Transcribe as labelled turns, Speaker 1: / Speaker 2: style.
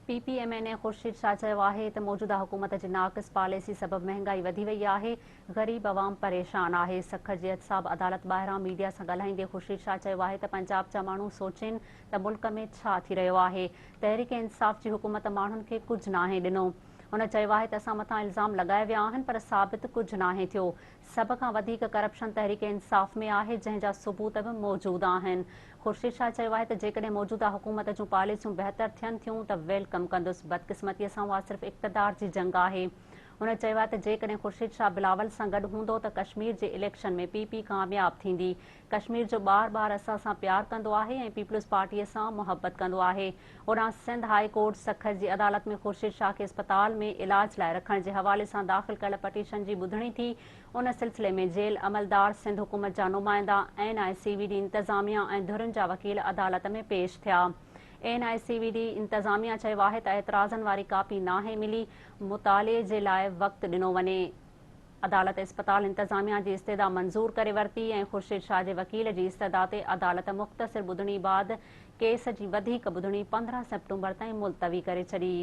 Speaker 1: P P M N A Khurshid Shah چيو آهي ته موجوده حڪومت جي ناقص پاليسي سبب مهنگائي وڌي وئي آهي، غريب عوام پريشان آهي. سکر جي احتساب عدالت ٻاهران ميڊيا سان ڳالهائيندي خورشيد شاهه چيو آهي ته پنجاب جا ماڻهو سوچين ته ملڪ ۾ ڇا ٿي رهيو آهي، تحريڪ انصاف جي حڪومت ماڻهن کي ڪجهه ناهي ڏنو. هن چيو آهي ته اسان مٿان الزام لڳايا ويا آهن پر ثابت ڪجهه ناهي ٿيو، سڀ کان وڌيڪ ڪرپشن تحريڪ انصاف ۾ آهي جنهن جا ثبوت به موجود آهن. خورشيد شاهه چيو آهي ته جيڪڏهن موجوده حڪومت جون پاليسيون بهتر ٿين ٿيون ته welcome ڪندس، بدقسمتي سان اها صرف اقتدار جي جنگ آهي. هن چيو آهي ته جيڪڏهن خورشيد شاهه بلاول سان گڏ هوندو ته ڪشمير جي اليڪشن ۾ پي پي ڪامياب ٿيندي، ڪشمير جو ٻار ٻار اسان سان پيار ڪندو آهي ۽ پيپلز پارٽيء سان محبت ڪندو آهي. هوڏانهن سنڌ هاء ڪورٽ سکر جي عدالت ۾ خورشيد شاهه کي اسپتال ۾ علاج لاء رکڻ جي حوالي سان داخل ڪيل پٽيشن جي ٻڌڻي ٿي. ان سلسلي ۾ جيل عملدار، سنڌ حڪومت جا نمائندا، اين آء سي وي ڊي انتظاميا ۽ ڌرين جا وڪيل عدالت ۾ پيش ٿيا. اين آء سي وي ڊي انتظاميا چيو آهي ته اعتراضن واري ڪاپي ناهي ملي، مطالعي جي لاء وقت ڏنو وڃي. عدالت اسپتال انتظاميا جي استدعا منظور ڪري ورتي ۽ خورشيد شاهه جي وڪيل جي استدعا تي عدالت مختصر ٻڌڻي بعد ڪيس جي وڌيڪ ٻڌڻي 15 سيپٽمبر تائين ملتوي ڪري ڇڏي.